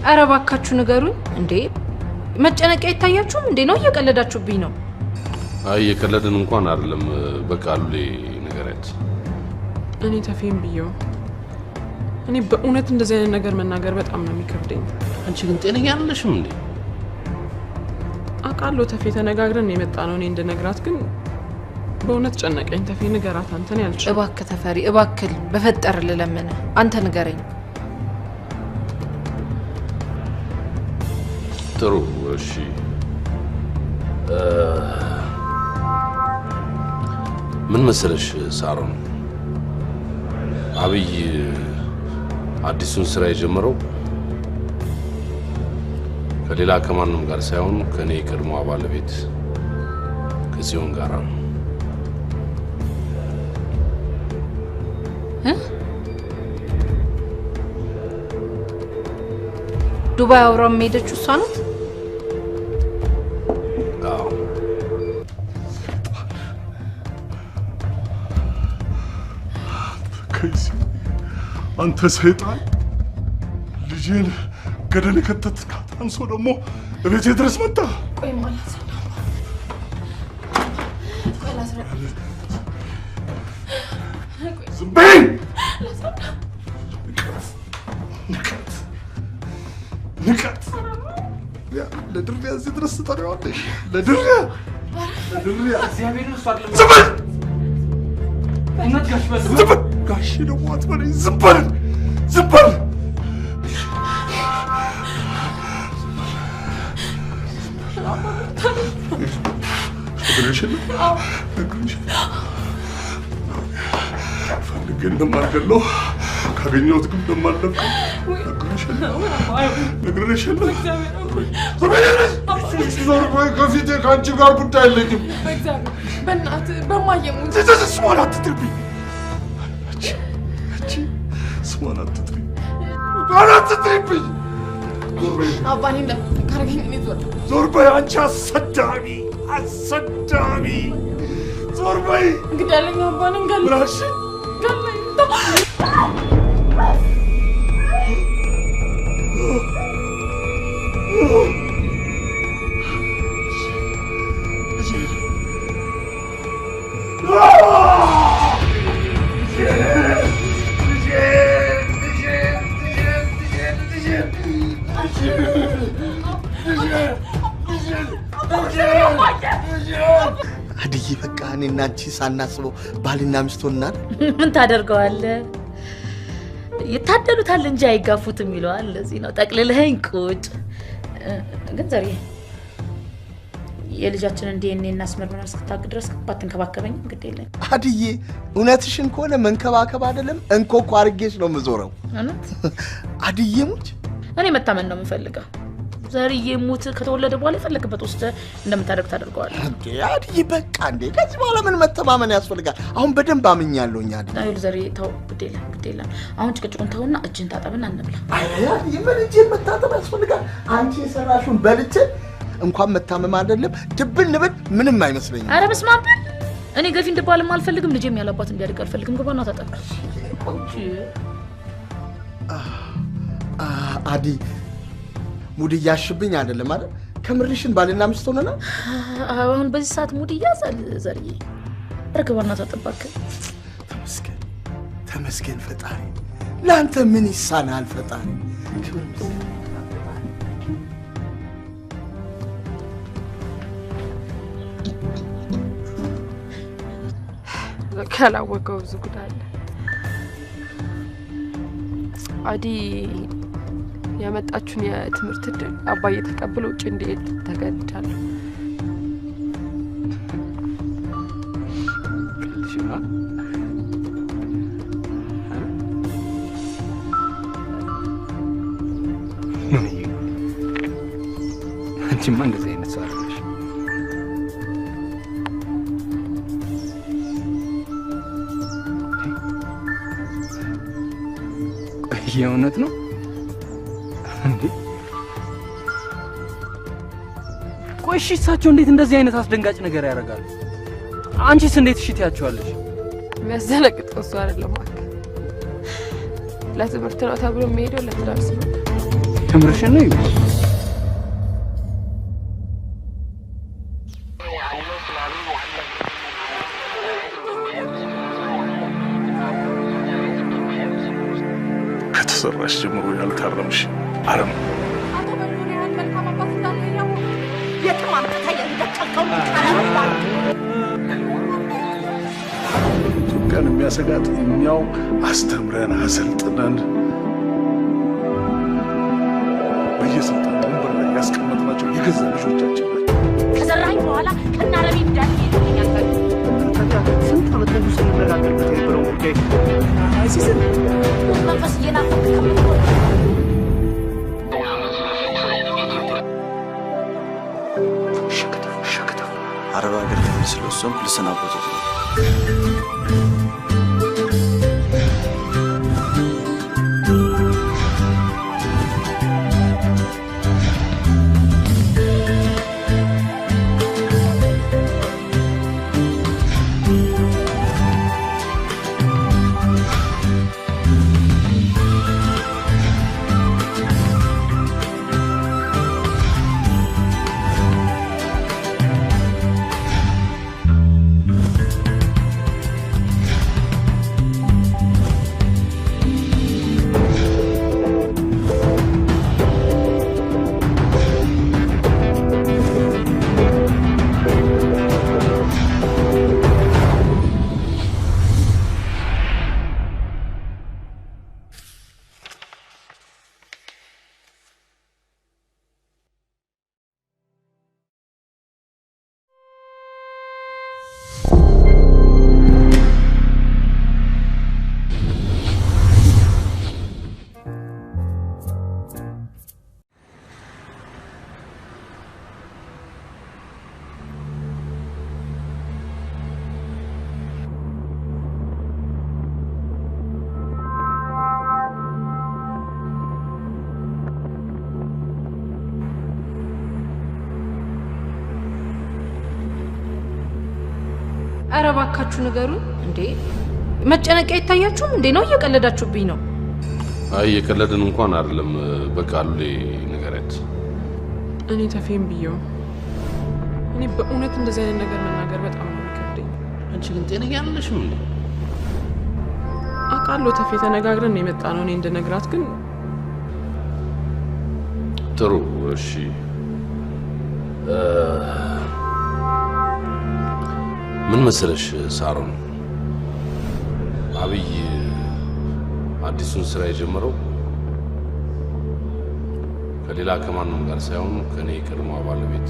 ኧረ እባካችሁ ንገሩኝ እንዴ! መጨነቂያ አይታያችሁም እንዴ? ነው እየቀለዳችሁብኝ ነው? አይ እየቀለድን እንኳን አይደለም። በቃ ሉሌ ንገሪያት። እኔ ተፌም ብየው እኔ በእውነት እንደዚህ አይነት ነገር መናገር በጣም ነው የሚከብደኝ። አንቺ ግን ጤነኛ አይደለሽም እንዴ? አውቃለሁ ተፌ፣ ተነጋግረን የመጣ ነው እኔ እንድነግራት፣ ግን በእውነት ጨነቀኝ። ተፌ ንገራት አንተን ያልችል። እባክህ ተፈሪ፣ እባክህ በፈጠር ልለምንህ፣ አንተ ንገረኝ። ጥሩ እሺ። ምን መሰለሽ ሳሮን፣ አብይ አዲሱን ስራ የጀመረው ከሌላ ከማንም ጋር ሳይሆን ከኔ የቀድሞ ባለቤት ከጽዮን ጋር ነው። ዱባይ አብራም ሄደችው እሷ ናት? አዎ። ከይሲ አንተ ሰይጣን፣ ልጄን ገደል የከተትካት አንሶ ደግሞ እቤቴ ድረስ መጣ። ቆይ ማለት ነው። ቆይ ላስረዳ። ዝም በይ! ንቀት ንቀት! ለድሪያ እዚህ ድረስ ትጠሪዋለሽ? ለድሪያ ለድሪያ! ዝም በል! ዝም በል! ጋሼ ደግሞ አትበለኝ። ዝም በል! ዝም በል! ፈልጌ እንደማልገለው ካገኘሁት ግን እንደማልለቀው ነግሬሻለሁ። ዞር በይ ከፊቴ፣ ከአንቺ ጋር ጉዳይ የለኝም። በእናትህ በማየሙት ስሟን አትጥሪብኝ። አንቺ ስሟን አትጥሪ፣ ስሟን አትጥሪብኝ። አባኔ እንደምትካረገኝ እኔ ዞር ዞር በይ አንቺ አሰዳቢ አሰዳቢ፣ ዞር በይ። ግደለኝ አባኔን ገለኝ። ምን አልሽኝ? ገለኝ። አድዬ በቃ እኔና አንቺ ሳናስበው ባልና ሚስት ሆነናል። ምን ታደርገዋለህ? ይታደሉታል እንጂ አይጋፉትም ይለዋል። ለዚህ ነው ጠቅልለኸኝ ቁጭ። ግን ዘርዬ የልጃችንን ዲኤንኤ እናስመርምረን እስክታውቅ ድረስ ባትንከባከበኝም ግድ የለኝም። አድዬ እውነትሽን ከሆነ መንከባከብ አይደለም እንኮኮ አድርጌሽ ነው የምዞረው። እውነት አድዬ ሙች እኔ መታመን ነው የምፈልገው። ዘርዬ ሙት ከተወለደ በኋላ የፈለግበት ውስጥ እንደምታደርግ ታደርገዋለህ። እንዴ አድዬ በቃ እንዴ ከዚህ በኋላ ምን መተማመን ያስፈልጋል? አሁን በደንብ አምኛለሁኝ አድዬ። አይሉ ዘርዬ ተው፣ ግድ የለም ግድ የለም። አሁን ጭቅጭቁን ተውና እጅን ታጠብና እንብላ። አይ አድዬ ምን እጄን መታጠብ ያስፈልጋል? አንቺ የሰራሽውን በልቼ እንኳን መታመም አይደለም ድብን ብል ምንም አይመስለኝም። ኧረ በስመ አብ! እኔ ገፊ እንድባልም አልፈልግም፣ ልጄም ያለ አባት እንዲያድግ አልፈልግም። ግባና ታጠብ። አዲ mood እያሽብኝ አይደለም አይደል? ከምርሽን ባልና ሚስት ሆነናል። አሁን በዚህ ሰዓት mood እያዛል ዘርዬ። ኧረ ግባና ታጠብ እባክህ። ተመስገን ተመስገን ፈጣሪ፣ ለአንተ ምን ይሳናል ፈጣሪ። ክብር ምስጋና ካላወቀው ብዙ ጉድ አለ። አዲ ያመጣችሁን የትምህርት እድል አባዬ ተቀብሎ ውጭ እንዲሄድ ተገድጃለሁ። አንቺማ እንደዚህ አይነት ሰው አይደለሽ። የእውነት ነው እንዴ? ቆይ እሺ፣ እሳቸው እንዴት እንደዚህ አይነት አስደንጋጭ ነገር ያደርጋሉ? አንቺስ እንዴት እሺ ትያቸዋለሽ? የሚያስደነግጠው እሱ አይደለም እባክህ። ለትምህርት ነው ተብሎ የሚሄደው ለትዳር ስለሆነ። ከምርሽን ነው? ከተሰራሽ ጀምሮ ያልታረምሽ አረም። አቶ በልሁን ያህል መልካም አባት እንዳለ እያወቅሁ የትም አምጥተህ የሚደቀልከውን ቃል። ኢትዮጵያን የሚያሰጋት እኛው አስተምረን አሰልጥነን በየስልጣን ወንበር ላይ ያስቀመጥናቸው የገዛ ልጆቻችን ናቸው። ከዘራኝ በኋላ ከናረቢ እንዳል ይልኛል። ስንት ዓመት ሙሉ ስንነጋገርበት የነበረው ጉዳይ መንፈስ እየናፈቅ ከምትሆን አረብ ሀገር ልሄድ ስለወሰንኩ ልሰናበቶት ነው። ኧረ እባካችሁ ንገሩኝ እንዴ! መጨነቂያ አይታያችሁም እንዴ? ነው እየቀለዳችሁብኝ ነው? አይ እየቀለድን እንኳን አይደለም። በቃ ሉሌ ንገሪያት። እኔ ተፌን ብየው እኔ በእውነት እንደዚህ አይነት ነገር መናገር በጣም ነው የሚከብደኝ። አንቺ ግን ጤነኛ አይደለሽም እንዴ? አውቃለሁ ተፌ፣ ተነጋግረን ነው የመጣ ነው። እኔ እንድነግራት ግን ጥሩ እሺ። ምን መሰለሽ ሳሮን፣ አብይ አዲሱን ስራ የጀመረው ከሌላ ከማንም ጋር ሳይሆን ከኔ የቀድሞ ባለቤት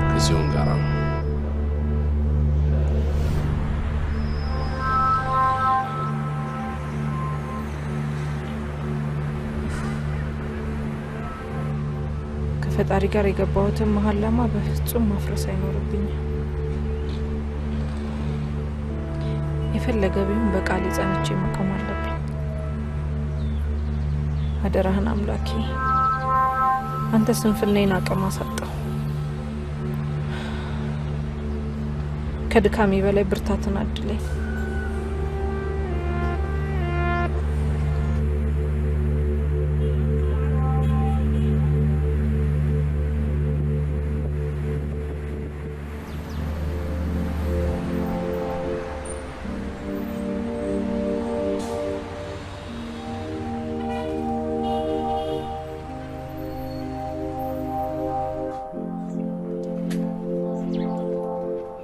ከጽዮን ጋር ነው። ከፈጣሪ ጋር የገባሁትን መሐላማ በፍጹም ማፍረስ አይኖርብኝም። የፈለገ ቢሆን በቃሌ ጸንቼ መቆም አለብኝ። አደራህን አምላኬ፣ አንተ ስንፍናዬን አቅም አሳጣው። ከድካሜ በላይ ብርታትን አድለኝ።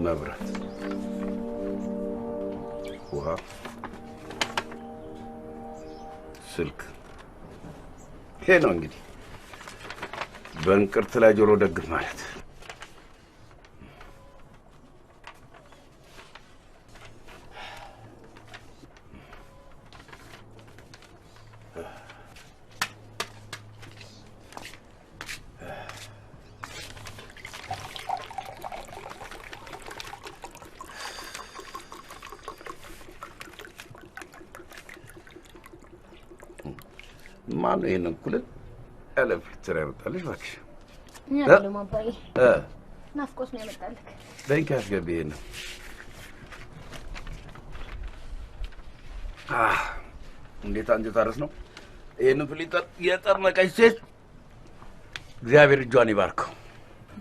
መብራት፣ ውሃ፣ ስልክ፣ ይሄ ነው እንግዲህ በእንቅርት ላይ ጆሮ ደግፍ ማለት። ማነው ይሄንን ኩልል ያለ ፍልትር ያመጣልሽ? እባክሽ እኔ አይደለሁም አባዬ፣ ናፍቆት ነው ያመጣልክ። በእንኪ አስገቢ ይሄንን። እንዴት አንጀት አረስ ነው። ይህንን filter የጠመቀች ሴት እግዚአብሔር እጇን ይባርከው።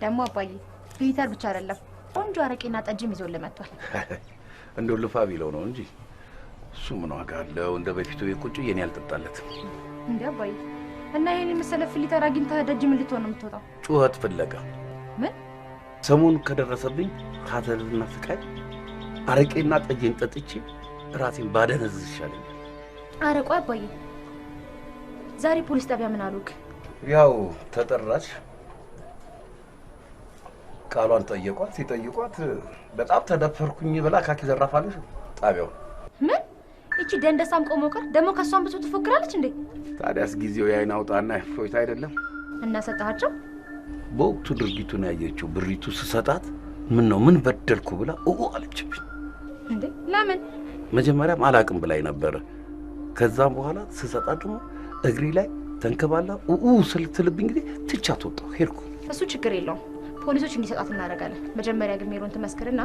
ደግሞ አባዬ filter ብቻ አይደለም ቆንጆ አረቄና ጠጅም ይዞልህ መጥቷል። እንደው ልፋ ቢለው ነው እንጂ እሱ ምን ዋጋ አለው? እንደ በፊቱ ቁጭ የኔ አልጠጣለትም። እንዴ አባዬ፣ እና ይሄን የመሰለ filter አግኝተህ ደጅ ምን ልትሆን ነው የምትወጣው? ጩኸት ፍለጋ። ምን? ሰሞኑን ከደረሰብኝ ሀዘንና ስቃይ አረቄና ጠጄን ጠጥቼ ራሴን ባደነዝዝ ይሻለኛል። ኧረ ቆይ አባዬ፣ ዛሬ ፖሊስ ጣቢያ ምን አሉክ? ያው ተጠራች፣ ቃሏን ጠየቋት። ሲጠይቋት በጣም ተደፈርኩኝ ብላ ካኪ ዘራፋለች ጣቢያው። ምን? እቺ ደንደሳም ቆሞ ቀር ደግሞ ከሷም ብዙ ትፎክራለች እንዴ? ታዲያስ ጊዜው የአይን አውጣና እፎይታ አይደለም? እና ሰጣቸው? በወቅቱ ድርጊቱን ያየችው ብሪቱ ስሰጣት ምን ነው ምን በደልኩ ብላ ኦ አለችብኝ። እንዴ ለምን? መጀመሪያም አላቅም ብላኝ ነበረ። ከዛም በኋላ ስሰጣት ደግሞ እግሬ ላይ ተንከባላ ኡ ስልትልብኝ ጊዜ ትቻት ወጣሁ ሄድኩ። እሱ ችግር የለውም ፖሊሶች እንዲሰጣት እናደርጋለን። መጀመሪያ ግን ሜሮን ትመስክርና።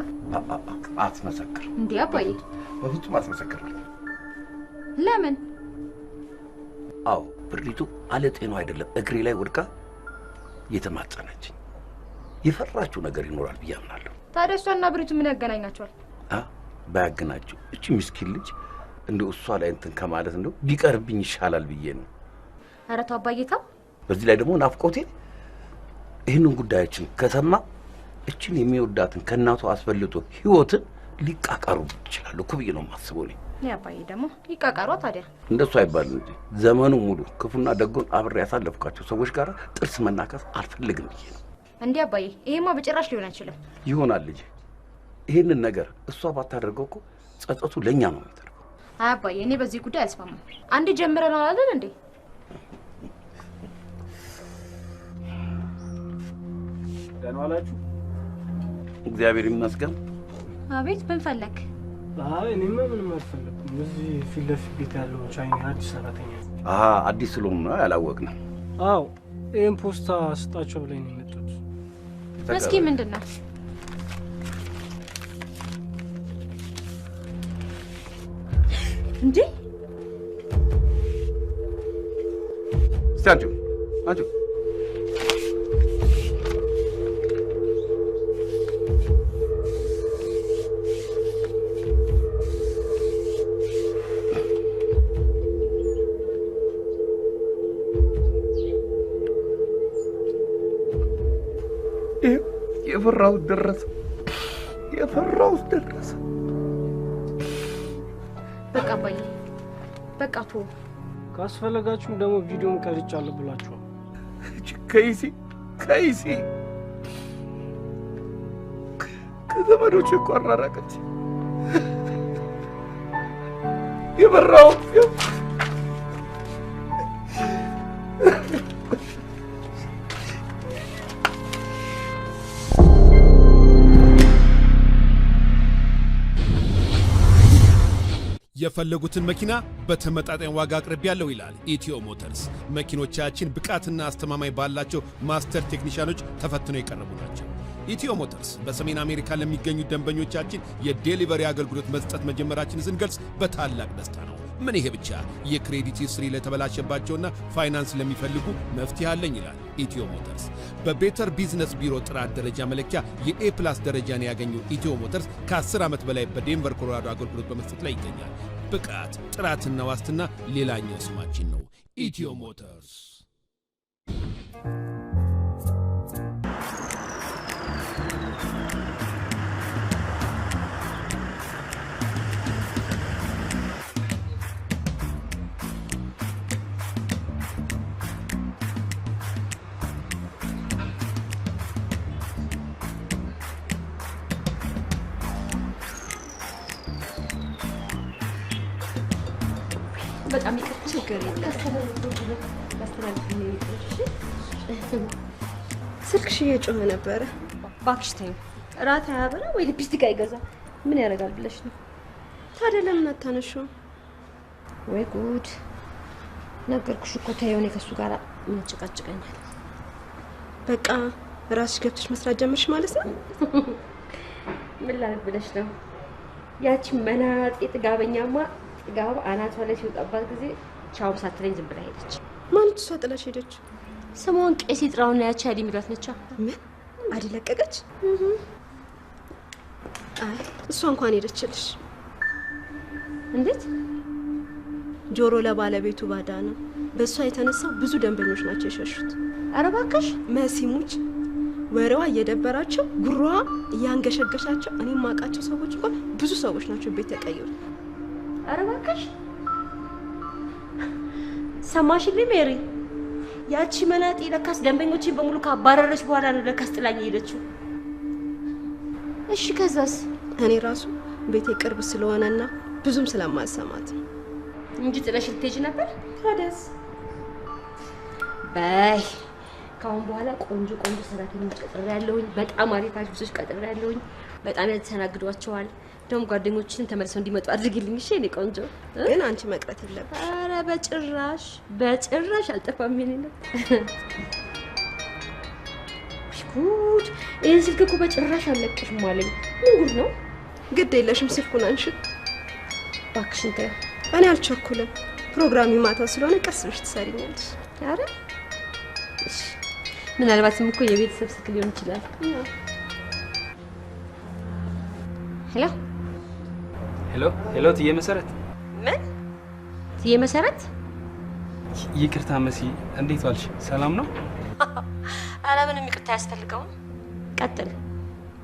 አትመሰክር። እንዴ አባዬ፣ በፍጹም አትመሰክርም። ለምን? አዎ ብሪቱ አለ ጤናው አይደለም እግሬ ላይ ወድቃ የተማጸነችኝ። የፈራችው ነገር ይኖራል ብዬ አምናለሁ። ታዲያ እሷና ብሪቱ ምን ያገናኛቸዋል? ባያገናቸው እቺ ምስኪን ልጅ እንደው እሷ ላይ እንትን ከማለት እንደው ቢቀርብኝ ይሻላል ብዬ ነው። ኧረ ተው አባዬ ተው። በዚህ ላይ ደግሞ ናፍቆቴ ይህንን ጉዳያችን ከሰማ እችን የሚወዳትን ከእናቱ አስፈልጦ ህይወትን ሊቃቃሩ ይችላሉ እኮ ብዬ ነው የማስበው እኔ። አባዬ ደግሞ ይቃቃሯ ታዲያ። እንደሱ አይባልም እንጂ ዘመኑ ሙሉ ክፉና ደጎን አብሬ ያሳለፍኳቸው ሰዎች ጋር ጥርስ መናከስ አልፈልግም ብዬ ነው። እንዴ አባዬ፣ ይሄማ በጭራሽ ሊሆን አይችልም። ይሆናል ልጄ። ይሄንን ነገር እሷ ባታደርገው እኮ ጸጸቱ ለኛ ነው የሚተርፈው። አይ አባዬ፣ እኔ በዚህ ጉዳይ አልስማማም። አንዴ ጀምረናል አይደል እንዴ? ደህና ዋላችሁ? እግዚአብሔር ይመስገን። አቤት፣ ምን ፈለክ? አይ እኔማ ምንም አልፈለኩም። እዚህ ፊት ለፊት ቤት ያለው ቻይና አዲስ ሰራተኛ። አሃ፣ አዲስ ስለሆነ ነው ያላወቅነው። አዎ፣ ይሄን ፖስታ ስጣቸው ብለኝ ነው የመጡት። እስኪ ምንድን ነው? እንዴ እስቲ አንቺው አንቺው የፈራሁት ደረሰ። የፈራሁት ደረሰ። በቃ አባዬ በቃ ቶ ካስፈለጋችሁም ደግሞ ቪዲዮን ቀርጫለሁ ብላችኋል። ከይሲ ከይሲ ከዘመዶች እኮ አራራቀች። የፈራሁት የፈለጉትን መኪና በተመጣጣኝ ዋጋ አቅርቤያለሁ ይላል ኢትዮ ሞተርስ። መኪኖቻችን ብቃትና አስተማማኝ ባላቸው master ቴክኒሻኖች ተፈትነው የቀረቡ ናቸው። ኢትዮ ሞተርስ በሰሜን አሜሪካ ለሚገኙ ደንበኞቻችን የ delivery አገልግሎት መስጠት መጀመራችንን ስንገልጽ በታላቅ ደስታ ነው። ምን ይሄ ብቻ፣ የ credit history ለተበላሸባቸውና ፋይናንስ ለሚፈልጉ መፍትሄ አለኝ ይላል ኢትዮ ሞተርስ። በ Better Business Bureau ጥራት ደረጃ መለኪያ የ A plus ደረጃን ያገኘው ኢትዮ ሞተርስ ከ10 ዓመት በላይ በዴንቨር ኮሎራዶ አገልግሎት በመስጠት ላይ ይገኛል። ብቃት፣ ጥራትና ዋስትና ሌላኛው ስማችን ነው። ኢትዮ ሞተርስ። በጣም ይቅር፣ ችግር የለም። ስልክሽ እየጮኸ ነበረ። እባክሽ ተይው። እራት አያበላ ወይ ሊፕስቲክ አይገዛ ምን ያደርጋል ብለሽ ነው? ታዲያ ለምን አታነሺውም? ወይ ጉድ! ነገርኩሽ እኮ ተይው። እኔ ከእሱ ጋር ምን ያጨቃጭቀኛል? በቃ ራስሽ ገብተሽ መስራት ጀመርሽ ማለት ነው? ምን ላድርግ ብለሽ ነው? ያቺ መናጤ ጥጋበኛማ ጥጋብ አናቷ ላይ ሲወጣባት ጊዜ ቻውም ሳትለኝ ዝም ብላ ሄደች። ማለት እሷ ጥላሽ ሄደች? ስሟን ቄስ ይጥራውና ያቺ አዲ የሚሏት ነቻ። ምን አዲ ለቀቀች? አይ እሷ እንኳን ሄደችልሽ። እንዴት? ጆሮ ለባለቤቱ ባዳ ነው። በእሷ የተነሳ ብዙ ደንበኞች ናቸው የሸሹት። ኧረ እባክሽ መሲሙች ወሬዋ እየደበራቸው ጉሯ እያንገሸገሻቸው እኔ የማውቃቸው ሰዎች እንኳን ብዙ ሰዎች ናቸው ቤት ተቀየሩት። ኧረ እባክሽ ሰማሽልኝ ሜሪ? ያቺ መናጤ ለካስ ደንበኞቼን በሙሉ ካባረረች በኋላ ነው ለካስ ጥላኝ የሄደችው። እሺ ከዛስ? እኔ ራሱ ቤቴ ቅርብ ስለሆነና ብዙም ስለማልሰማት እንጂ ጥለሽ ልትሄጂ ነበር። ታዲያስ? በይ ከአሁን በኋላ ቆንጆ ቆንጆ ሰራተኞች ቀጥሬያለሁኝ። በጣም አሪፍ አሪፍ ልጆች ቀጥሬያለሁኝ። በጣም ያስተናግዷቸዋል። ደግሞ ጓደኞችን ተመልሰው እንዲመጡ አድርጊልኝ። እሺ የኔ ቆንጆ። ግን አንቺ መቅረት የለብሽ። ኧረ በጭራሽ በጭራሽ አልጠፋም የኔ ነው። ጉድ! ይሄን ስልክ እኮ በጭራሽ አልለቅሽም አለኝ። ምን ጉድ ነው? ግድ የለሽም ስልኩን አንሺ። እባክሽን ተይው። እኔ አልቸኩልም። ፕሮግራሚ ማታ ስለሆነ ቀስ ብለሽ ትሰሪኛለሽ። ኧረ እሺ። ምናልባትም እኮ የቤተሰብ ስልክ ሊሆን ይችላል። ሄሎ ሄሎ ሄሎ፣ ትዬ መሰረት። ምን ትዬ መሰረት? ይቅርታ መሲ፣ እንዴት ዋልሽ? ሰላም ነው? ኧረ ምንም ይቅርታ አያስፈልገውም። ቀጥል።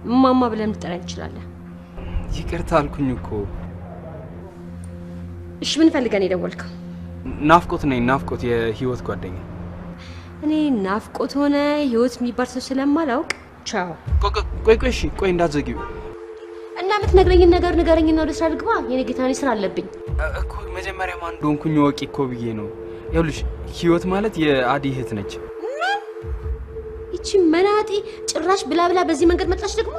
እማማ ብለን ልጠራኝ ትችላለህ። ይቅርታ አልኩኝ እኮ። እሺ ምን ፈልገህ ነው የደወልከው? ናፍቆት ነኝ፣ ናፍቆት የህይወት ጓደኛ። እኔ ናፍቆት ሆነ ህይወት የሚባል ሰው ስለማላውቅ ቻው። ቆይ ቆይ፣ እሺ ቆይ እንዳትዘጊው። እና የምትነግረኝን ነገር ንገረኝና ወደ ስራ ልግባ። የኔ ጌታ እኔ ስራ አለብኝ እኮ። መጀመሪያ ማን እንደሆንኩኝ እወቂ እኮ ብዬ ነው። ይኸውልሽ ህይወት ማለት የአዲ እህት ነች። ምን? ይቺ መናጢ ጭራሽ ብላ ብላ በዚህ መንገድ መጣች ደግሞ።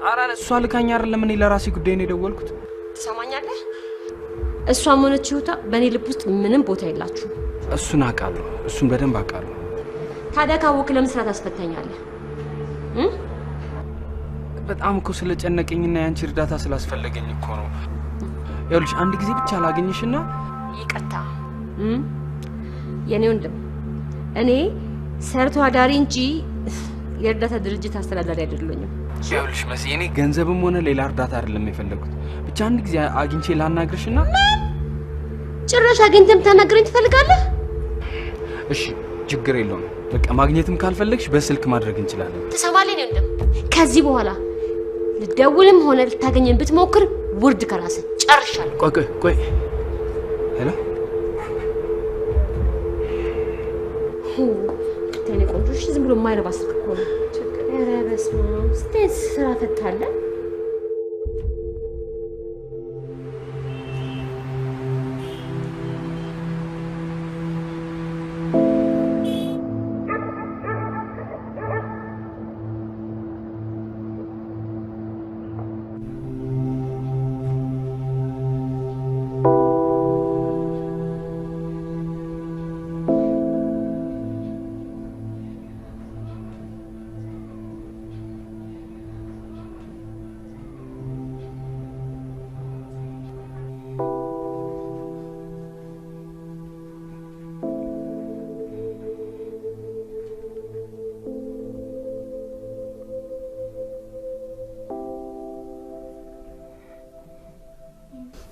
ኧረ እሷ ልካኝ አይደለም፣ እኔ ለራሴ ጉዳይ ነው የደወልኩት። ትሰማኛለህ? እሷም ሆነች ህይወቷ በእኔ ልብ ውስጥ ምንም ቦታ የላችሁም። እሱን አውቃለሁ፣ እሱን በደንብ አውቃለሁ። ታዲያ ካወቅህ ለምን ስራ ታስፈታኛለህ? በጣም እኮ ስለጨነቀኝና የአንቺ እርዳታ ስላስፈለገኝ እኮ ነው። ይኸውልሽ አንድ ጊዜ ብቻ ላገኝሽና። ይቅርታ የኔ ወንድም፣ እኔ ሰርቶ አዳሪ እንጂ የእርዳታ ድርጅት አስተዳዳሪ አይደለሁም። ይኸውልሽ መሲ፣ እኔ ገንዘብም ሆነ ሌላ እርዳታ አይደለም የፈለጉት። ብቻ አንድ ጊዜ አግኝቼ ላናግርሽና። ጭራሽ አግኝተህ የምታናግረኝ ትፈልጋለህ? እሺ ችግር የለውም። በቃ ማግኘትም ካልፈለግሽ በስልክ ማድረግ እንችላለን። ትሰማለህ የኔ ወንድም? ከዚህ በኋላ ልደውልም ሆነ ልታገኘን ብትሞክር ውርድ ከራስህ። ጨርሻለሁ። ቆይ ቆይ ቆይ፣ ሄሎ የኔ ቆንጆ፣ እሺ ዝም ብሎ የማይረባ ስልክ እኮ ነው። ኧረ በስመ አብ፣ ስንት ስራ ፈታለህ።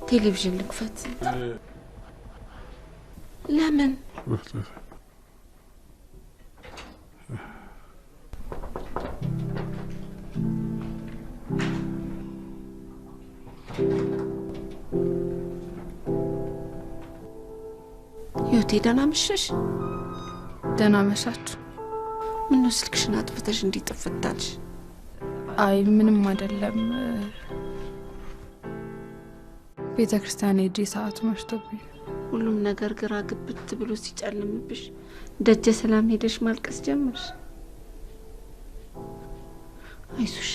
ቴሌቪዥን ልክፈት። ለምን? ህይወቴ ደህና መሸሽ? ደህና መሻችሁ። ምነው ስልክሽን አጥፍተሽ እንዲህ ጥፍት አልሽ? አይ ምንም አይደለም። ቤተ ክርስቲያን ሄጄ ሰዓቱ መሽቶብኝ ሁሉም ነገር ግራ ግብት ብሎ ሲጨልምብሽ ደጀ ሰላም ሄደሽ ማልቀስ ጀመርሽ። አይዞሽ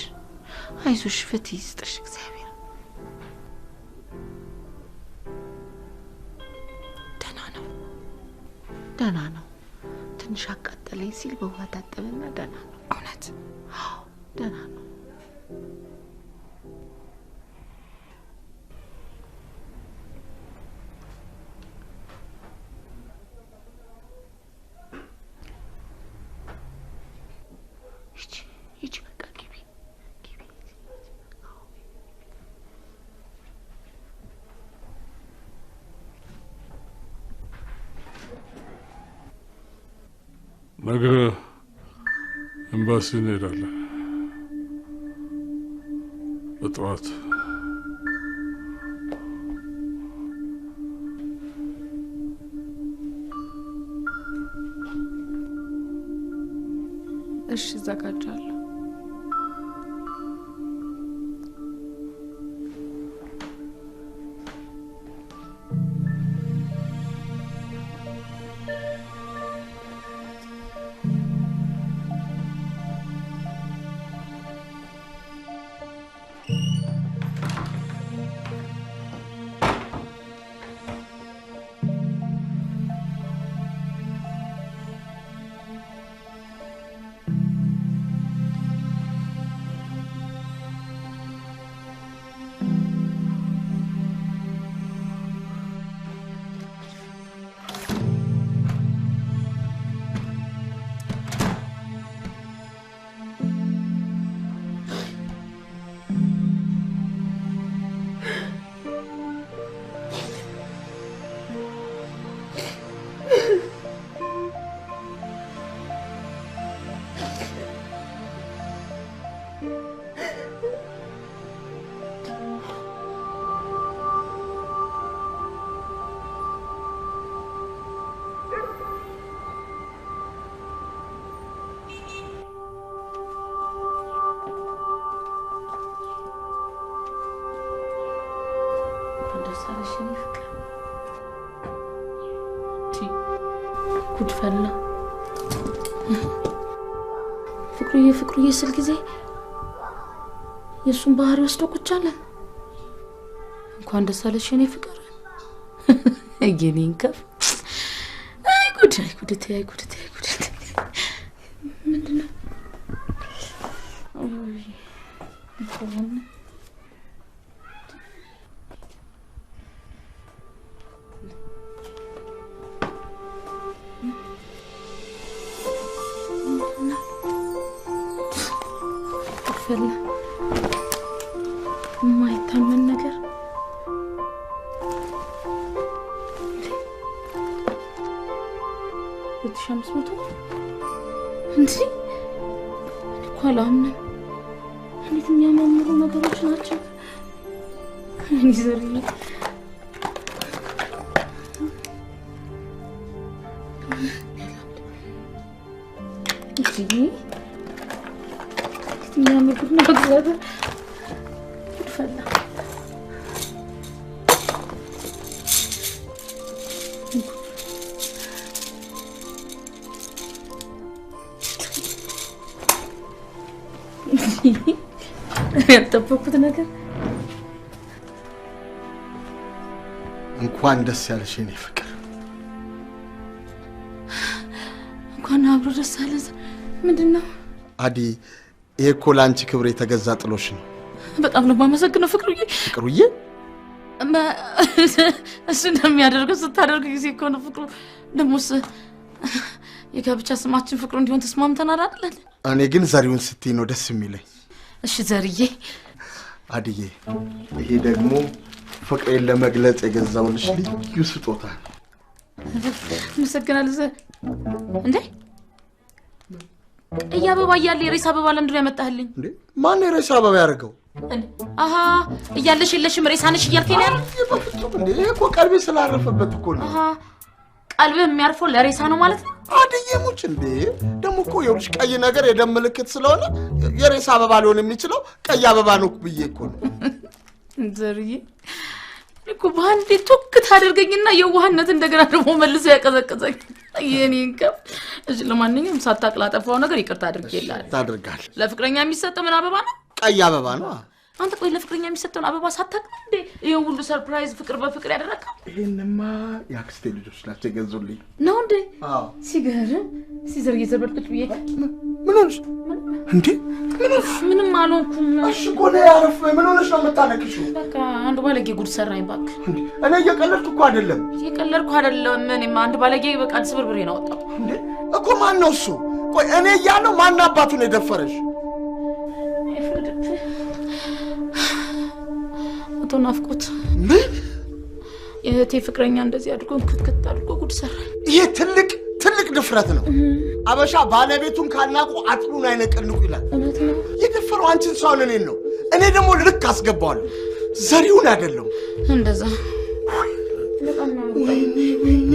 አይዞሽ፣ ፍትህ ይስጥሽ እግዚአብሔር። ደህና ነው ደህና ነው። ትንሽ አቃጠለኝ ሲል በውሃ ታጠበና ደህና ነው። እውነት? አዎ ደህና ነው። ነገ ኤምባሲ እንሄዳለን በጠዋት። እሺ እዘጋጃለሁ። ጉድ ፈላ። ፍቅሩዬ ፍቅሩዬ ስል ጊዜ የእሱን ባህሪ ወስዶ ቁጭ አለ። እንኳን ደስ አለሽ የኔ ፍቅር። የኔን ከፍ አይ ጉድ አይ ጉድ አይ ጉድ አይ ጉድ። ምንድን ነው? የማይታመን ነገር $2500 እንዴ! እኮ አላምንም። እንዴት የሚያማምሩ ነገሮች ናቸው። እኔ ዘርዬ እንዴ የሚያምር ጉድ ነው። እግዚአብሔር ጉድ ፈላ። ያልጠበኩት ነገር። እንኳን ደስ ያለሽ የኔ ፍቅር። እንኳን አብሮ ደስ አለን። ምንድን ነው አዲ? ይሄ እኮ ለአንቺ ክብር የተገዛ ጥሎሽ ነው። በጣም ነው የማመሰግነው ፍቅሩዬ። ፍቅሩዬ እሱ እንደሚያደርገው ስታደርግ ጊዜ እኮ ነው ፍቅሩ። ደግሞስ የጋብቻ ስማችን ፍቅሩ እንዲሆን ተስማምተናል አይደል? እኔ ግን ዘሪሁን ስትይ ነው ደስ የሚለኝ። እሺ ዘርዬ። አድዬ፣ ይሄ ደግሞ ፍቅሬን ለመግለጽ የገዛሁልሽ ልዩ ስጦታ ነው። አመሰግናለሁ። እንዴ ቀይ አበባ እያለ የሬሳ አበባ ለምንድን ነው ያመጣህልኝ? እንዴ ማን የሬሳ አበባ ያደርገው? አሃ እያለሽ የለሽም ሬሳ ነሽ እያልከኝ ነው ያለው? በፍጹም። እንዴ ይሄ እኮ ቀልቤ ስላረፈበት እኮ ነው። አሃ ቀልብህ የሚያርፈው ለሬሳ ነው ማለት ነው? አድዬ ሙች። እንዴ ደግሞ እኮ ይኸውልሽ ቀይ ነገር የደም ምልክት ስለሆነ የሬሳ አበባ ሊሆን የሚችለው ቀይ አበባ ነው ብዬ እኮ ነው። ዘርዬ እኮ በአንዴ ቶክ ታደርገኝና የዋህነት እንደገና ደግሞ መልሶ ያቀዘቅዘኝ። የኔን ከፍ። እሺ ለማንኛውም ሳታውቅ ላጠፋው ነገር ይቅርታ አድርጌልሃለሁ። ታደርጋለህ። ለፍቅረኛ የሚሰጠው ምን አበባ ነው? ቀይ አበባ ነው። አንተ ቆይ ለፍቅረኛ የሚሰጠውን አበባ ሳታውቅ እንዴ ይሄን ሁሉ surprise ፍቅር በፍቅር ያደረከው? ይሄንማ የአክስቴ ልጆች ናቸው የገዙልኝ። ነው እንዴ? አዎ። ሲገርም። ሲዘርዬ ዘበልኩት ብዬ ምን ሆነሽ እንዴ? ምን ሆነሽ? ምንም አልሆንኩም። እሺ እኮ ነይ አረፍ በይ። ምን ሆነሽ ነው የምታለቅሺው? በቃ አንዱ ባለጌ ጉድ ሰራኝ እባክህ። እኔ እየቀለድኩ እኮ አይደለም። እየቀለድኩ አይደለም። እኔማ አንድ ባለጌ በቃ ስብርብሬ ነው አወጣው። እንዴ እኮ ማን ነው እሱ? ቆይ እኔ እያለሁ ማን አባቱ ነው የደፈረሽ? አይፈረድብህ አቶ ናፍቆት። ምን? የእህቴ ፍቅረኛ እንደዚህ አድርጎ ክትክት አድርጎ ጉድ ሰራኝ። ይሄ ትልቅ ትልቅ ድፍረት ነው። አበሻ ባለቤቱን ካልናቁ አጥሩን አይነቀንቁ ይላል። እውነት ነው። የደፈረው አንቺን ሳይሆን እኔን ነው። እኔ ደግሞ ልክ አስገባዋለሁ። ዘሪሁን አይደለም። እንደዛ ወይኔ ወይኔ።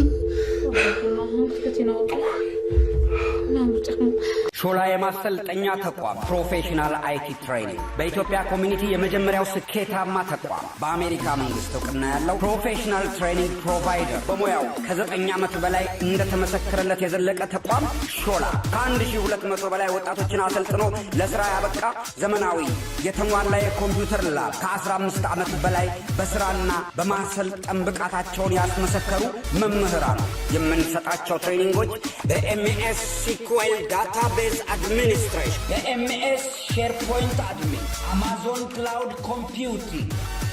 ሾላ የማሰልጠኛ ተቋም professional IT training በኢትዮጵያ community የመጀመሪያው ስኬታማ ተቋም፣ በአሜሪካ መንግስት እውቅና ያለው professional training provider፣ በሙያው ከ9 ዓመት በላይ እንደተመሰከረለት የዘለቀ ተቋም ሾላ ከ1200 በላይ ወጣቶችን አሰልጥኖ ለስራ ያበቃ፣ ዘመናዊ የተሟላ የኮምፒውተር lab፣ ከ15 ዓመት በላይ በስራና በማሰልጠን ብቃታቸውን ያስመሰከሩ መምህራን። የምንሰጣቸው training ኦች በ MS SQL database administration፣ በ MS SharePoint admin፣ Amazon cloud computing፣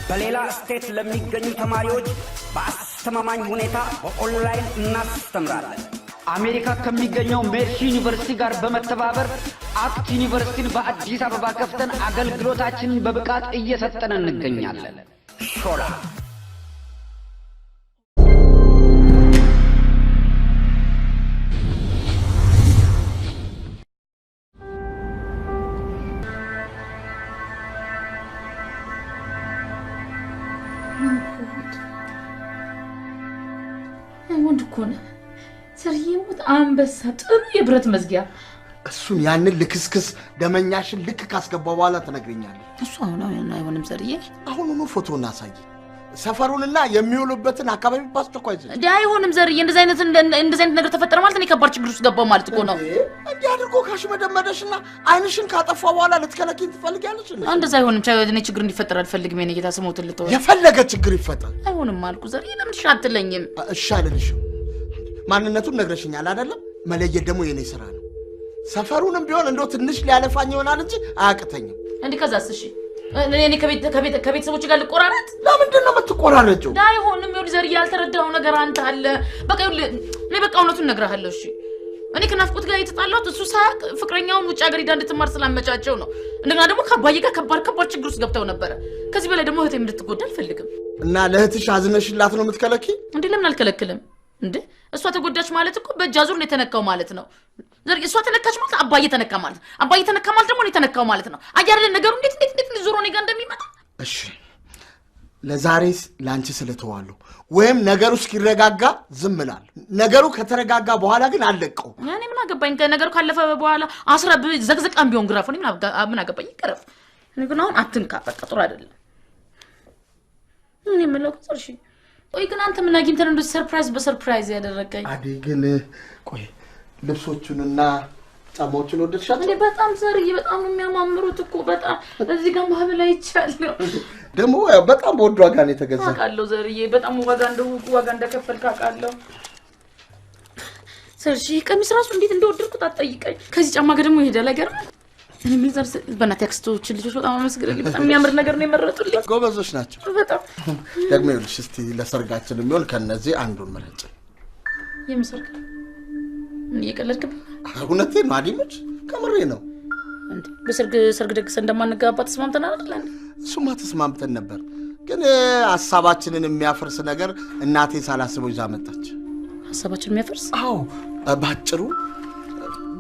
በሌላ state ለሚገኙ ተማሪዎች በአስተማማኝ ሁኔታ በኦንላይን እናስተምራለን። አሜሪካ ከሚገኘው ሜርሲ ዩኒቨርሲቲ ጋር በመተባበር አክት ዩኒቨርሲቲን በአዲስ አበባ ከፍተን አገልግሎታችንን በብቃት እየሰጠን እንገኛለን። ሾላ። ወንድ እኮ ነህ። ዘርዬ ሞት አንበሳ፣ ጥሩ የብረት መዝጊያ። እሱን ያንን ልክስክስ ደመኛሽን ልክ ካስገባ በኋላ ትነግሪኛለሽ። እሱ አሁን አይሆንም ዘርዬ። አሁኑኑ ፎቶ እናሳይ። ሰፈሩንና የሚውሉበትን አካባቢ በአስቸኳይ ዝግ። እንዴ አይሆንም ዘርዬ። እንደዚህ አይነት ነገር ተፈጠረ ማለት እኔ ከባድ ችግር ውስጥ ገባሁ ማለት እኮ ነው። እንዲህ አድርጎ ካሽመደመደሽና ዓይንሽን ካጠፋ በኋላ ልትከለኪኝ ትፈልጊያለሽ? እንዴ? እንደዛ አይሆንም። እኔ ችግር እንዲፈጠር አልፈልግም። የኔ ጌታ ስሞትን ልተወው። የፈለገ ችግር ይፈጠር። አይሆንም አልኩ ዘርዬ። ለምን እሺ አትለኝም? እሺ አልልሽም። ማንነቱን ነግረሽኛል አይደለም? መለየት ደግሞ የኔ ስራ ነው። ሰፈሩንም ቢሆን እንደው ትንሽ ሊያለፋኝ ይሆናል እንጂ አያቅተኝም። እንዲህ ከዛስ? እሺ እኔ ከቤተሰቦች ጋር ልቆራረጥ? ለምንድን ነው የምትቆራረጪው? አይሆንም። ይኸውልህ ዘርዬ፣ ያልተረዳኸው ነገር አንተ አለ። በቃ ይኸውልህ እኔ በቃ እውነቱን እነግርሃለሁ። እሺ እኔ ከናፍቆት ጋር የተጣላሁት እሱ ሳያውቅ ፍቅረኛውን ውጭ ሀገር ሄዳ እንድትማር ስላመቻቸው ነው። እንደገና ደግሞ ከአባዬ ጋር ከባድ ከባድ ችግር ውስጥ ገብተው ነበረ። ከዚህ በላይ ደግሞ እህቴም እንድትጎዳ አልፈልግም። እና ለእህትሽ አዝነሽላት ነው የምትከለኪ? እንዴ ለምን አልከለክልም? እንዴ እሷ ተጎዳች ማለት እኮ በእጅ አዙር ነው የተነካው ማለት ነው። ዘርዬ እሷ ተነካች ማለት አባዬ ተነካ ማለት ነው። አባዬ ተነካ ማለት ደግሞ እኔ ተነካው ማለት ነው። አየህ አይደለ ነገሩ እንዴት እንዴት እንዴት ዞሮ እኔ ጋር እንደሚመጣ። እሺ ለዛሬስ ለአንቺ ስለተዋለሁ ወይም ነገሩ እስኪረጋጋ ዝም እላለሁ። ነገሩ ከተረጋጋ በኋላ ግን አልለቀውም። እኔ ምን አገባኝ? ነገሩ ካለፈ በኋላ አስራ ዘቅዝቃም ቢሆን ግራፉ እኔ ምን አገባኝ? ይቀረፍ። እኔ ግን አሁን አትንካ፣ በቃ ጥሩ አይደለም። እኔ የምለው ግን እሺ፣ ቆይ ግን አንተ ምን አግኝተህ ነው እንደዚህ surprise በ surprise ያደረገኝ? አዴ ግን ቆይ ልብሶቹንና ጫማዎቹን ወደድሻቸው? እንዴ በጣም ዘርዬ፣ በጣም ነው የሚያማምሩት እኮ በጣም። እዚህ ጋር ማህበል አይቻለሁ። ደግሞ ያው በጣም በውድ ዋጋ ነው የተገዛ። አውቃለሁ ዘርዬ፣ በጣም ዋጋ እንደከፈልክ አውቃለሁ። ሰርሺ ቀሚስ ራሱ እንዴት እንደወደድኩት አትጠይቀኝ። ከዚህ ጫማ ጋር ደግሞ ይሄዳል። አይገርምም? እኔ ምን ዘር በእናትህ ያክስቶችን ልጆች በጣም አመስግንልኝ። በጣም የሚያምር ነገር ነው የመረጡልኝ። ጎበዞች ናቸው። በጣም። ደግሞ ይኸውልሽ እስቲ ለሰርጋችን የሚሆን ከነዚህ አንዱን ምረጭ። የምን ሰርግ? ምን እየቀለድክብኝ? እውነቴን ነው አዲሞች፣ ከምሬ ነው። እንዴ በሰርግ ሰርግ ደግሰን እንደማንጋባ ተስማምተናል አይደል እንዴ? እሱማ ተስማምተን ነበር፣ ግን ሀሳባችንን የሚያፈርስ ነገር እናቴ ሳላስበው ይዛ መጣች። ሀሳባችን የሚያፈርስ? አዎ፣ ባጭሩ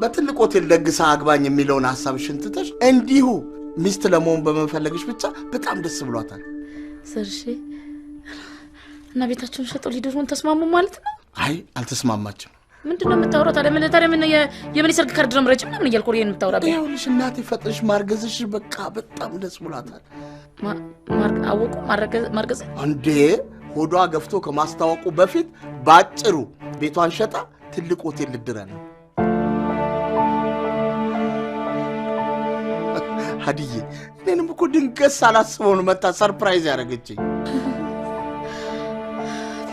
በትልቅ ሆቴል ደግሳ አግባኝ የሚለውን ሀሳብሽን ትተሽ እንዲሁ ሚስት ለመሆን በመፈለግሽ ብቻ በጣም ደስ ብሏታል። ሰርሺ እና ቤታቸውን ሸጠው ሊድሩን ተስማሙ ማለት ነው? አይ አልተስማማችም። ምንድን ነው የምታወራው ታዲያ? ምን ታዲያ ምን የምን የሰርግ ካርድ ነው ምረጭ ምናምን እያልኩ ወሬን የምታወራብኝ? ይኸውልሽ እናቴ ፈጥነሽ ማርገዝሽ በቃ በጣም ደስ ብሏታል። አወቁ ማርገዝ? እንዴ ሆዷ ገፍቶ ከማስታወቁ በፊት ባጭሩ ቤቷን ሸጣ ትልቅ ሆቴል ልድረን ነው። ሀዲዬ እኔንም እኮ ድንገት ሳላስበው ነው መታ surprise ያደረገችኝ።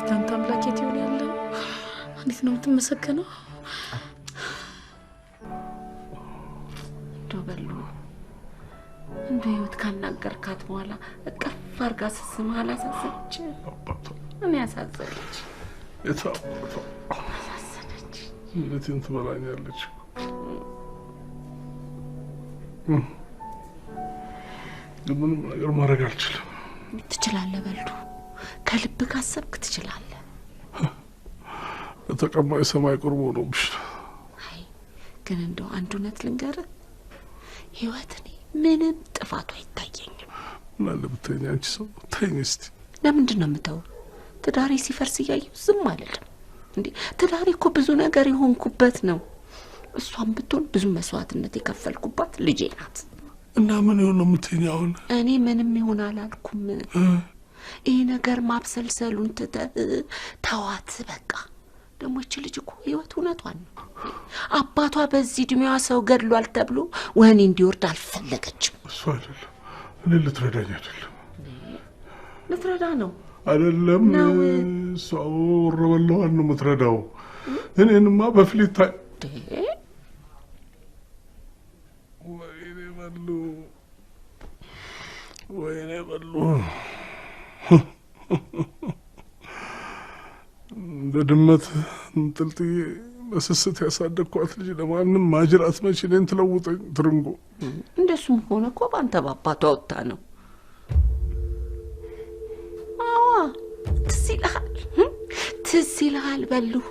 አንተ አምላክ የት ይሆን ያለው? እንዴት ነው የምትመሰገነው? እንደው በሉ እንደው ህይወት ካናገርካት በኋላ እቅፍ አድርጋ ስትስምህ አላሳዘነች? እኔ አሳዘነች። የታቦቷ አሳዘነች። እንዴት ትበላኛለች? ግን ምንም ነገር ማድረግ አልችልም። ትችላለህ በሉ፣ ከልብ ካሰብክ ትችላለህ። ለተቀማጭ ሰማይ ቅርቡ ሆኖብሽ ነው። አይ ግን እንደው አንድ እውነት ልንገርህ፣ ህይወት እኔ ምንም ጥፋቱ አይታየኝም። ምን አለ ብትይኝ አንቺ ሰው ተይኝ እስቲ። ለምንድን ነው የምተው? ትዳሬ ሲፈርስ እያየሁ ዝም አልልም እንዴ። ትዳሬ እኮ ብዙ ነገር የሆንኩበት ነው። እሷም ብትሆን ብዙ መስዋዕትነት የከፈልኩባት ልጄ ናት። እና ምን ይሁን ነው የምትይኝ አሁን? እኔ ምንም ይሁን አላልኩም። ይሄ ነገር ማብሰልሰሉን ትተህ ተዋት በቃ። ደግሞ ይቺ ልጅ እኮ ህይወት እውነቷን ነው። አባቷ በዚህ እድሜዋ ሰው ገድሏል ተብሎ ወህኒ እንዲወርድ አልፈለገችም። እሱ አይደለም እኔ ልትረዳኝ አይደለም። ልትረዳ ነው አይደለም፣ እሷ ወረበላዋን ነው የምትረዳው። እኔንማ በፍሊት ወይኔ በሉ ወይኔ በሉ እንደ ድመት እንጥልጥዬ በስስት ያሳደግኳት ልጅ ለማንም ማጅራት መች እኔን ትለውጠኝ ትርንጎ። እንደሱም ሆነ እኮ በአንተ በአባቷ ወጥታ ነው። አዋ ትዝ ይልሃል፣ ትዝ ይልሃል በልሁ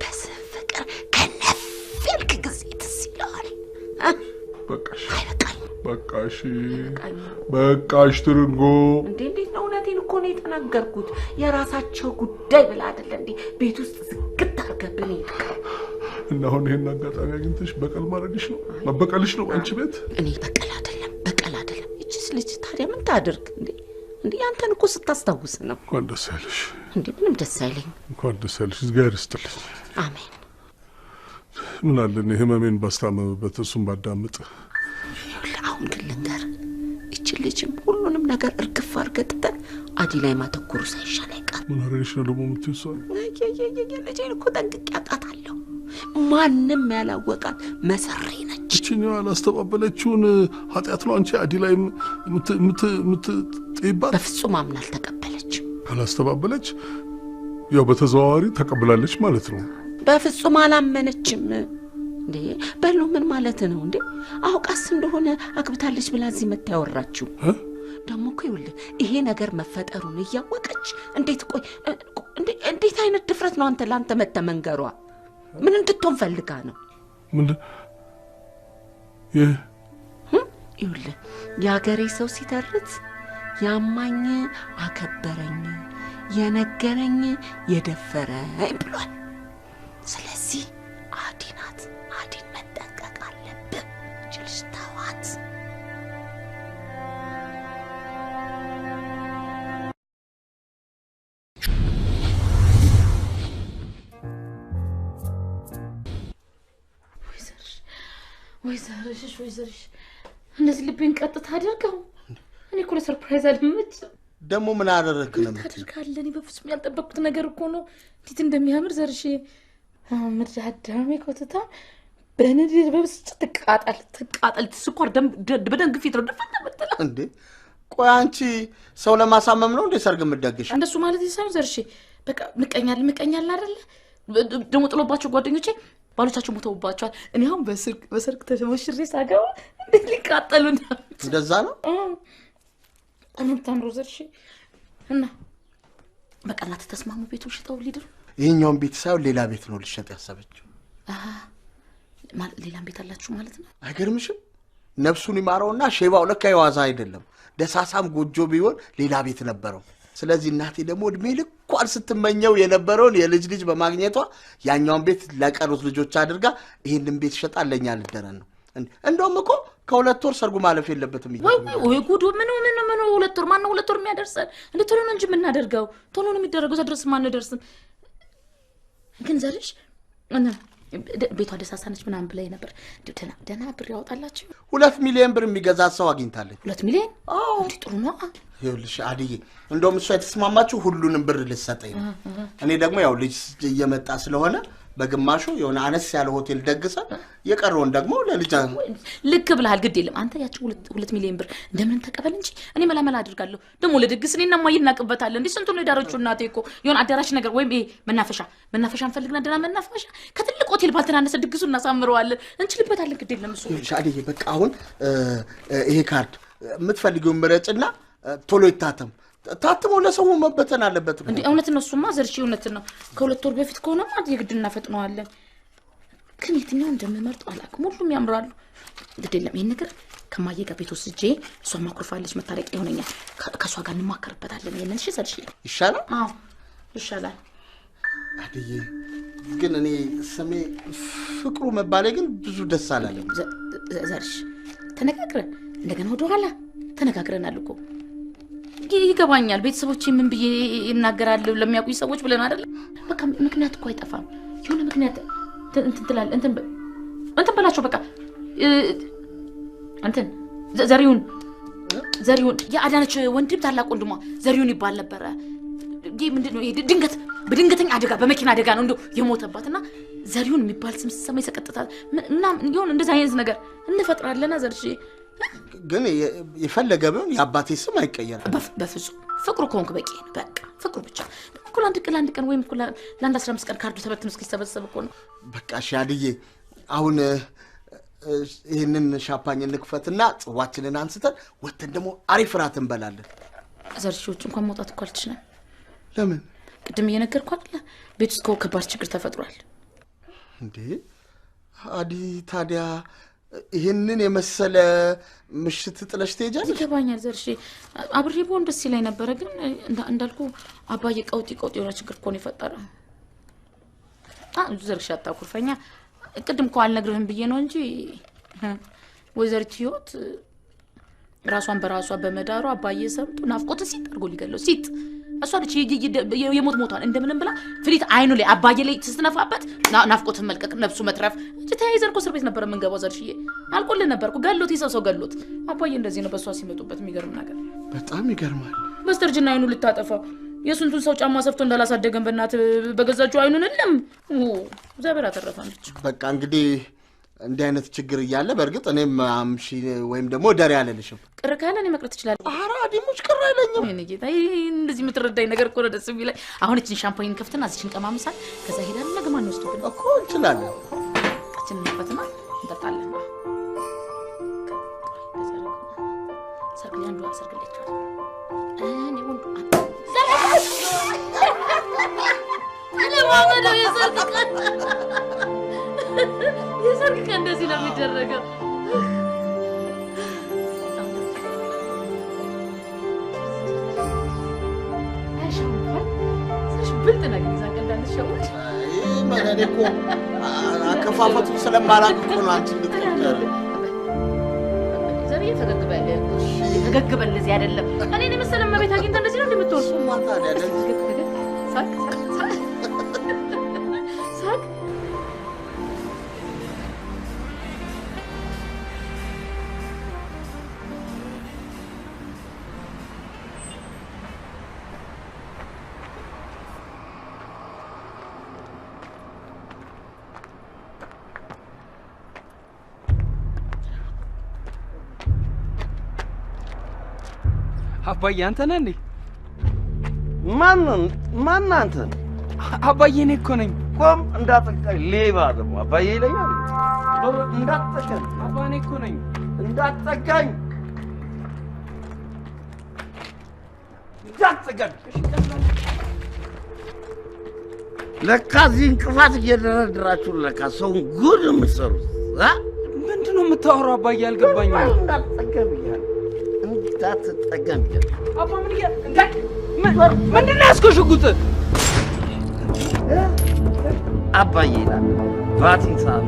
በስፍቅር ከነፍ ያልክ ጊዜ ትዝ ይልሃል። በቃሽ በቃሽ በቃሽ ትርንጎ። እንዴ እንዴት ነው? እውነቴን እኮ ነው የተናገርኩት። የራሳቸው ጉዳይ ብላ አይደለ እንዴ ቤት ውስጥ ዝግት አድርገብን ይልካል። እና አሁን ይሄን አጋጣሚ አግኝተሽ በቀል ማድረግሽ ነው መበቀልሽ ነው አንቺ ቤት? እኔ በቀል አይደለም በቀል አይደለም። ይችስ ልጅ ታዲያ ምን ታድርግ እንዴ? እንዴ ያንተን እኮ ስታስታውስ ነው። እንኳን ደስ ያለሽ። እንዴ ምንም ደስ አይለኝ። እንኳን ደስ ያለሽ። እግዚአብሔር ይስጥልኝ። አሜን። ምን አለ እኔ ህመሜን ባስታመምበት እሱን ባዳምጥ። አሁን ግን ልንገር፣ እቺ ልጅም ሁሉንም ነገር እርግፍ አድርገህ ትተህ አዲ ላይ ማተኮሩ ሳይሻል አይቀርም። ምን አደረገሽ ነው ደግሞ የምትይው? እሷ ልጄን እኮ ጠንቅቄ አውቃታለሁ። ማንም ያላወቃት መሰሪ ነች። እችኛዋ ያላስተባበለችውን ኃጢአት ነው አንቺ አዲ ላይ የምትጥይባት? በፍጹም አምና አልተቀበለችም። ካላስተባበለች ያው በተዘዋዋሪ ተቀብላለች ማለት ነው። በፍጹም አላመነችም። እንዴ በሉ ምን ማለት ነው እንዴ? አውቃስ እንደሆነ አግብታለች ብላ እዚህ መታ ያወራችው ደግሞ እኮ ይኸውልህ፣ ይሄ ነገር መፈጠሩን እያወቀች እንዴት ቆይ እንዴት አይነት ድፍረት ነው አንተ ለአንተ መተ መንገሯ? ምን እንድትሆን ፈልጋ ነው? ምን ይህ ይኸውልህ፣ የአገሬ ሰው ሲተርት ያማኝ አከበረኝ የነገረኝ የደፈረኝ ብሏል። ስለዚህ አዲ ናት። አዲን መጠንቀቅ አለብህ። ችልሽ ተዋት። ወይዘርሽ ወይዘርሽ እንደዚህ ልቤን ቀጥታ አድርገው። እኔ እኮ ለ surprise አልመችም። ደግሞ ምን አደረግክ ነው ታደርጋለህ? እኔ በፍጹም ያልጠበቅኩት ነገር እኮ ነው። እንዴት እንደሚያምር ዘርሽ ምድረ አዳሜ ኮትታ በንዴት በብስጭት ትቃጠል ትቃጠል። ስኳር በደም ግፊት ነው ድፍት የምትለው እንዴ። ቆይ አንቺ ሰው ለማሳመም ነው እንዴ ሰርግ የምትደግሽ? እንደሱ ማለት ሳይሆን ዘርሽ በቃ ምቀኛል ምቀኛል አይደለ? ደግሞ ጥሎባቸው ጓደኞቼ ባሎቻቸው ሞተውባቸዋል። እኔ አሁን በሰርግ ተሞሽሬ ሳገባ እንዴት ሊቃጠሉ እንደዛ ነው። በጣም የምታምረው ዘርሽ እና በቃ እናትህ ተስማሙ። ቤቱን ሽጠው ሊድሩ ይሄኛውን ቤት ሳይሆን ሌላ ቤት ነው ልሸጥ ያሰበችው። ሌላም ቤት አላችሁ ማለት ነው? አይገርምሽም? ነፍሱን ይማረውና ሼባው ለካ የዋዛ አይደለም። ደሳሳም ጎጆ ቢሆን ሌላ ቤት ነበረው። ስለዚህ እናቴ ደግሞ እድሜ ልኳን ስትመኘው የነበረውን የልጅ ልጅ በማግኘቷ ያኛውን ቤት ለቀሩት ልጆች አድርጋ ይህንን ቤት ሸጣ ለእኛ ልደረን ነው። እንደውም እኮ ከ2 ወር ሰርጉ ማለፍ የለበትም። ወይ ወይ ጉዱ! ምን ምን ምን 2 ወር? ማነው 2 ወር የሚያደርሰን? እንደ ቶሎ ነው እንጂ የምናደርገው፣ ቶሎ ነው የሚደረገው። እዛ ድረስ ማንደርስም። ግን ዘርሽ ቤቷ ደሳሳ ነች ምናምን ብላኝ ነበር። ደህና ደህና ብር ያወጣላችሁ። 2 ሚሊዮን ብር የሚገዛ ሰው አግኝታለች። 2 ሚሊዮን? አዎ። እንዴ ጥሩ ነው። ይኸውልሽ አድዬ፣ እንደውም እሷ የተስማማችው ሁሉንም ብር ልትሰጠኝ ነው። እኔ ደግሞ ያው ልጅ እየመጣ ስለሆነ በግማሹ የሆነ አነስ ያለ ሆቴል ደግሰን የቀረውን ደግሞ ለልጅ። ልክ ብለሃል። ግድ የለም አንተ ያቺ 2 ሚሊዮን ብር እንደምንም ተቀበል እንጂ እኔ መላመላ አድርጋለሁ። ደግሞ ለድግስ እኔና እማዬ እናቅበታለን። እንዴ ስንቱን ነው የዳረችው እናቴ እኮ። የሆነ አዳራሽ ነገር ወይም ይሄ መናፈሻ እንፈልግና ደህና መናፈሻ ከትልቅ ሆቴል ባልተናነሰ ድግሱ እናሳምረዋለን። እንችልበታለን። ግድ የለም እሱ። አድዬ በቃ አሁን ይሄ ካርድ የምትፈልጊውን ምረጭና ቶሎ ይታተም። ታትሞ ለሰው መበተን አለበት እኮ። እንዴ እውነት ነው እሱማ ዘርሽ፣ እውነት ነው። ከ2 ወር በፊት ከሆነማ የግድ እናፈጥነዋለን። ግን የትኛው እንደምመርጥ አላውቅም። ሁሉም ያምራሉ። ግድ የለም ይሄን ነገር ከማዬ ጋር ቤት ወስጄ እሷ ማኩርፋለች፣ መታረቂያ ይሆነኛል። ከእሷ ጋር እንማከርበታለን። ይሄንን እሺ ዘርሽ ይሻላል? አዎ ይሻላል። አድዬ ግን እኔ ስሜ ፍቅሩ መባሌ ግን ብዙ ደስ አላለኝ። ዘርሽ ተነጋግረን እንደገና ወደ ኋላ ተነጋግረናል እኮ። ይገባኛል። ቤተሰቦቼ ምን ብዬ እናገራለሁ ለሚያውቁኝ ሰዎች ብለን አይደል? በቃ ምክንያት እኮ አይጠፋም። የሆነ ምክንያት እንትን ትላለህ። እንትን በላቸው በቃ እንትን ዘሪሁን የአዳነች ወንድም ታላቅ ወንድሟ ዘሪሁን ይባል ነበረ። ይሄ ምንድነው? ይሄ ድንገት በድንገተኛ አደጋ በመኪና አደጋ ነው እንደው የሞተባትና ዘሪሁን የሚባል ስም ሲሰማ ይሰቀጥታል ምናምን የሆነ እንደዛ አይነት ነገር እንፈጥራለንና ዘርሽ ግን የፈለገ ቢሆን የአባቴ ስም አይቀየርም። በፍጹም ፍቅሩ ከሆንክ በቂ ነው። በቃ ፍቅሩ ብቻ እኮ ለአንድ ቀን ወይም እኮ ለአንድ 15 ቀን ካርዱ ተበትኖ እስኪሰበሰብ እኮ ነው። በቃ እሺ አድዬ፣ አሁን ይህንን ሻምፓኝ እንክፈትና ጽዋችንን አንስተን ወጥተን ደግሞ አሪፍ እራት እንበላለን። ዘርሺዎች እንኳን መውጣት እኮ አልችልም። ለምን? ቅድም እየነገርኩህ አይደለ? ቤት ውስጥ ከባድ ችግር ተፈጥሯል። እንዴ አዲ፣ ታዲያ ይህንን የመሰለ ምሽት ጥለሽ ትሄጃለሽ? ይገባኛል ዘርሽ፣ አብሬ ብሆን ደስ ይለኝ ነበረ። ግን እንዳልኩ አባዬ ቀውጢ የሆነ ችግር እኮ ነው የፈጠረው። ዘርሽ አታኩርፈኛ። ቅድም እኮ አልነግርህም ብዬ ነው እንጂ ወይዘሪት ህይወት ራሷን በራሷ በመዳሯ አባዬ ሰምቶ ናፍቆትን ሲጥ አድርጎ ሊገለው ሲጥ። እሷ ነች የሞት ሞቷን እንደምንም ብላ ፍሊት አይኑ ላይ አባዬ ላይ ስትነፋበት ናፍቆትን መልቀቅ ነፍሱ መትረፍ እንጂ ተያይዘን እኮ እስር ቤት ነበር የምንገባው። ዘርሽዬ አልቆልን ነበር እኮ ገሎት፣ የሰው ሰው ገሎት። አባዬ እንደዚህ ነው በእሷ ሲመጡበት። የሚገርም ነገር በጣም ይገርማል። በስተርጅና አይኑ ልታጠፋ የስንቱን ሰው ጫማ ሰፍቶ እንዳላሳደገን በእናት በገዛችው አይኑን እልም እግዚአብሔር አተረፈን ብቻ። በቃ እንግዲህ እንዲህ አይነት ችግር እያለ በእርግጥ እኔም አምሺ ወይም ደግሞ ደሬ አልልሽም። ቅር ካለ እኔ መቅረት እችላለሁ። ኧረ አዲሙች ቅር አይለኝም። ወይኔ ጌታ፣ እንደዚህ የምትረዳኝ ነገር እኮ ነው ደስ የሚለኝ። አሁን እችን ሻምፓኝ ከፍትና እዚችን ቀማምሳል፣ ከዛ ሄዳለን። ነገ ማን ይወስድብን እኮ እንችላለን። እችን እንክፈትና እንጠጣለን። ሰርግ ላይ አንዷ ሰርግ ላይ ይቻላል። እኔ ወንዱ ለማመደው የሰርግ ቀን የሰርግ ቀን እንደዚህ ነው የሚደረገው። ብልጥ ነገር ይዛ ቀን እንዳንሸወድ። እኔ እኮ አከፋፈቱን ስለማላውቅ እኮ ነው አንቺ እንድትከፍቺ። ዘርዬ ፈገግ በል ፈገግ በል። እንደዚህ አይደለም። እኔን የመሰለ እመቤት አግኝተህ እንደዚህ ነው እንደምትሆን? እሱማ ታዲያ ሳቅ ሳቅ ሳቅ። አባዬ አንተ ነህ እንዴ? ማን አንተ? አባዬ እኔ እኮ ነኝ። ቆም እንዳትጠጋኝ፣ ሌባ ደግሞ አባዬ ይለኛል። እንዳትጠጋኝ አባ፣ እኔ እኮ ነኝ። እንዳትጠጋኝ፣ እንዳትጠጋኝ። ለካ እዚህ እንቅፋት እየደረደራችሁ ለካ ሰውን ጉድ የምትሰሩት። ምንድን ነው የምታወራው አባዬ? አልገባኝም። እንዳትጠጋኝ ብያለሁ። እንዳትጠጋኝ ብያለሁ። አባ ምንድን ነው ያዝከው ሽጉጥ? አባዬ ይላል ባቲን ሳና